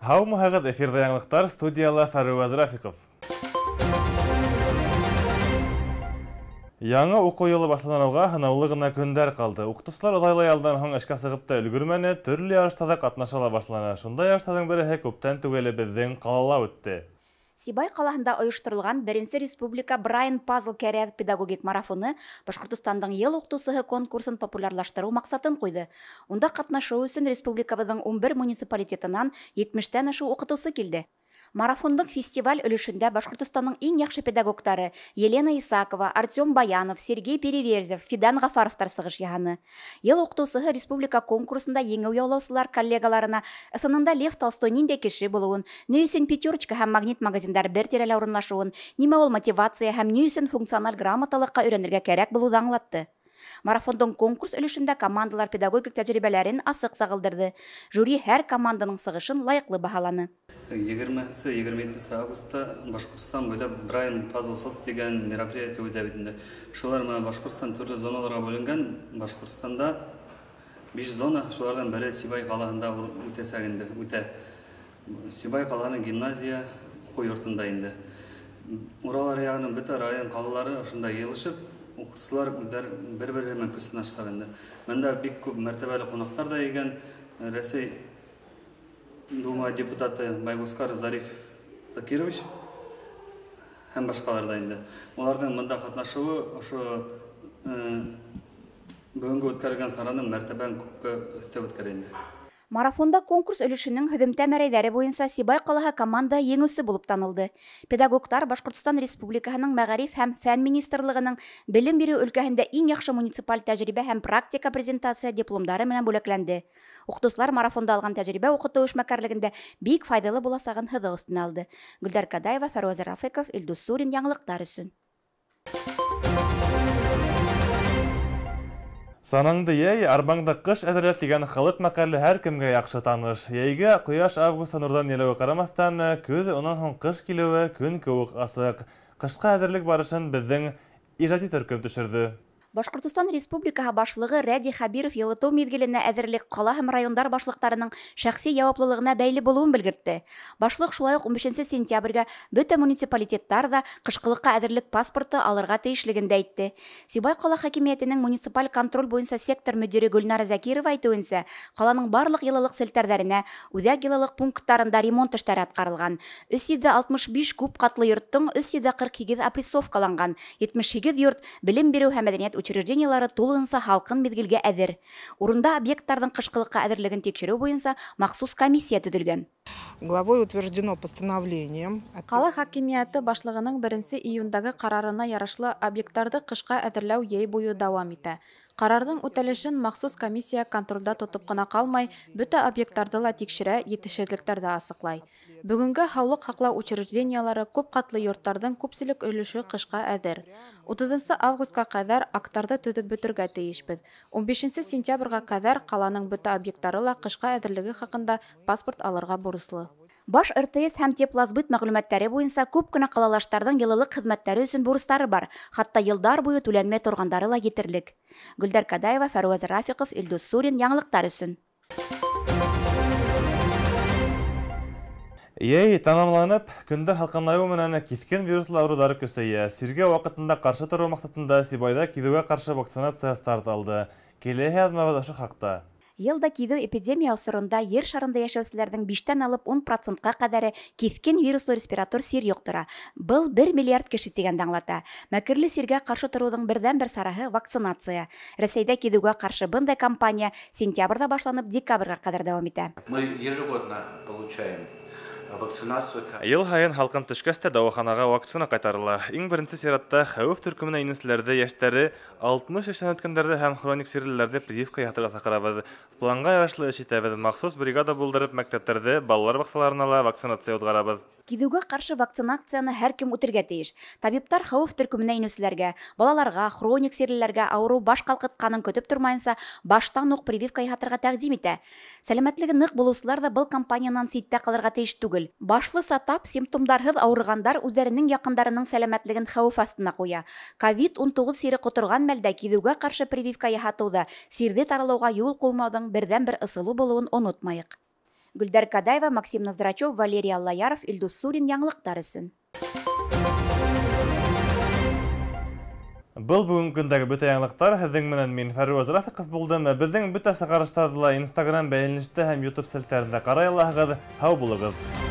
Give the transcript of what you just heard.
Һаумыһығыҙ, эфирҙа яңылыҡтар, студияла Фәруаз Рафиҡов. Яңы уҡыу йылы башланыуға һанаулы ғына көндәр ҡалды. Уҡытыусылар оҙайлы ялдан һуң эшкә сығып та өлгөрмәне, төрлө ярыштарҙа ҡатнаша ла башланы. Шундай ярыштарҙың береһе күптән түгел беҙҙең ҡалала үтте. Сибай ҡалаһында ойошторолған беренсе республика Брайан Пазл кәрәҙ педагогик марафоны Башҡортостандың йыл уҡытыусыһы конкурсын популярлаштырыу маҡсатын ҡуйҙы. Унда ҡатнашыу өсөн республикабыҙҙың 11 муниципалитетынан 70-тән ашыу уҡытыусы килде. Марафондың фестиваль өлөшөндә Башҡортостандың иң яҡшы педагогтары Елена Исакова, Артем Баянов, Сергей Переверзев, Фидан Ғафаровтар сығыш яһаны. Йыл уҡытыусыһы республика конкурсында еңеү яулаусылар коллегаларына ысынында Лев Толстой ниндәй кеше булыуын, ни өсөн Пятерочка һәм Магнит магазиндар бер тирәлә урынлашыуын, нимә ул мотивация һәм ни өсөн функциональ грамоталыҡҡа өйрәнергә кәрәк булыуҙы аңлатты. Марафондың конкурс өлөшөндә командалар педагогик тәжрибәләрен асыҡ сағылдырҙы. Жюри һәр команданың сығышын лайыҡлы баһаланы. 20-27 августта Башҡортостан буйлап Брайан Пазл Сот тигән мероприятие үтә бит инде. Шулар менән Башҡортостан төрлө зоналарға бүленгән. Башҡортостанда 5 зона, шуларҙан бере Сибай ҡалаһында үтәсәк инде, үтә. Сибай ҡалаһының гимназия уҡыу йортонда инде. Урал аръяғының бөтә район ҡалалары ошонда йыйылышып, уҡытыусылар үҙҙәре бер-береһе менән көс һынашалар инде. Бында бик күп мәртәбәле ҡунаҡтар ҙа йыйгән. Рәсәй Дума депутаты Байгускар Зариф Закирович һәм башҡалар ҙа инде. Уларҙың бында ҡатнашыуы ошо бөгөнгө үткәрелгән сараның мәртәбәһен күпкә өҫтәп үткәрә инде. Марафонда конкурс өлөшөнөң һөҙөмтә мәрәйҙәре буйынса Сибай ҡалаһы команда еңеүсе булып танылды. Педагогтар Башҡортостан Республикаһының Мәғариф һәм Фән министрлығының белем биреү өлкәһендә иң яҡшы муниципаль тәжрибә һәм практика презентация дипломдары менән бүләкләнде. Уҡытыусылар марафонда алған тәжрибә уҡытыу эшмәкәрлегендә бик файҙалы буласағын һыҙыҡ өҫтөнә алды. Гөлдәр Кадаева, Фәруаз Рафиҡов, Илдус Сурин, яңылыҡтар өсөн. Санаңды йәй, арбаңды ҡыш әҙерлә тигән халыҡ мәҡәле һәр кемгә яҡшы таныш. Йәйгә ҡояш августа нурҙан елеүе ҡарамаҫтан, көҙ, унан һуң ҡыш килеүе көн кеүек асыҡ. Ҡышҡа әҙерлек барышын беҙҙең ижади төркөм төшөрҙө. Башҡортостан Республикаһы башлығы Радий Хәбиров йылытыу миҙгеленә әҙерлек ҡала һәм райондар башлыҡтарының шәхси яуаплылығына бәйле булыуын белгертте. Башлыҡ шулай уҡ 15 сентябргә бөтә муниципалитеттар ҙа ҡышҡылыҡҡа әҙерлек паспорты алырға тейешлеген дә әйтте. Сибай ҡала хакимиәтенең муниципаль контроль буйынса сектор мөдире Гөлнара Закирова әйтеүенсә, ҡаланың барлыҡ йылылыҡ селтәрҙәренә үҙәк йылылыҡ пункттарында ремонт эштәре атҡарылған. 365 күп ҡатлы йорттоң 348 опрессовкаланған, 78 йорт белем биреү һәм мәҙәниәт учреждениелары тулыһынса һалҡын миҙгелгә әҙер. Урында объекттарҙың ҡышҡылыҡҡа әҙерлеген тикшереү буйынса махсус комиссия төҙөлгән. Главой утверждено постановление. Ҡала хакимиәте башлығының 1 июндәге ҡарарына ярашлы объекттарҙы ҡышҡа әҙерләү йәй буйы дауам итә. Ҡарарҙың үтәлешен махсус комиссия контролдә тотоп ҡына ҡалмай, бөтә объекттарҙы ла тикшерә, етешһеҙлектәрҙе асыҡлай. Бөгөнгә һаулыҡ һаҡлау учреждениелары күп ҡатлы йорттарҙың күпселек өлөшө ҡышҡа әҙер. 30 августҡа ҡәҙәр акттарҙы төҙөп бөтөргә тейешбеҙ. 15 сентябргә ҡәҙәр ҡаланың бөтә объекттары ла ҡышҡа әҙерлеге хаҡында паспорт алырға бурыслы. Баш РТС һәм Теплосбыт мәғлүмәттәре буйынса күп кенә ҡалалаштарҙың йылылыҡ хеҙмәттәре өсөн бурыстары бар, хатта йылдар буйы түләнмәй торғандары ла етерлек. Гөлдәр Кадаева, Фәруаз Рафиҡов, Илдус Сурин, яңылыҡтар өсөн. Йәй тамамланып, көндәр һалҡынайыу менән киҫкен вируслы ауырыуҙар көсәйә. Сиргә ваҡытында ҡаршы тороу маҡсатында Сибайҙа киҙеүгә ҡаршы вакцинация старт алды. Киләһе яҙмабыҙ ошо хаҡта. Йылда киҙеү эпидемия осоронда ер шарында йәшәүселәрҙең 5-тән алып 10%-ҡа ҡәҙәре киҫкен вируслы респиратор сир йоҡтора. Был 1 миллиард кеше тигәнде аңлата. Мәкерле сиргә ҡаршы тороуҙың берҙән-бер сараһы вакцинация. Рәсәйҙә киҙеүгә ҡаршы бындай кампания сентябрҙә башланып декабргә ҡәҙәр дауам итә. Мы ежегодно получаем вакцинацию. Йыл һайын һалҡын төшкәс тә дауаханаға вакцина ҡайтарыла. Иң беренсе сиратта хәүеф төркөмөнә инеүселәрҙе, йәштәре, 60 йәштән үткәндәрҙе һәм хроник сирлеләрҙе прививка яһатырға саҡырабыҙ. Планға ярашлы эш итәбеҙ. Махсус бригада булдырып, мәктәптәрҙе, балалар баҡсаларына ла вакцинация уҙғарабыҙ. Киҙеүгә ҡаршы вакцинацияны һәр кем үтергә тейеш. Табиптар хәүеф төркөмөнә инеүселәргә, балаларға, хроник сирлеләргә ауырыу баш ҡалҡытҡанын көтөп тормайынса, баштан уҡ прививка яһатырға тәҡдим итә. Сәләмәтлеге ныҡ булыусылар ҙа был кампаниянан ситтә ҡалырға тейеш түгел. Башлыса тап симптомдарһыҙ ауырығандар үҙҙәренең яҡындарының сәләмәтлеген хәүеф аҫтына ҡуя. Ковид-19 сире ҡоторған мәлдә киҙеүгә ҡаршы прививка яһатыуҙа сирҙе таралыуға юл ҡуймауҙың берҙән-бер ысулы булыуын онотмайыҡ. Гөлдәр Кадаева, Максим Наздрачев, Валерий Аллаяров, Илдус Сурин яңылыҡтар өсөн. Был бөгөнгө көндәге бөтә яңылыҡтар. Һеҙҙең менән мин Фәруаз Рафиҡов булдым. Беҙҙең бөтә сығарыштарҙы ла Instagram бәйләнештә һәм YouTube селтәрендә ҡарай алаһығыҙ. Һау булығыҙ.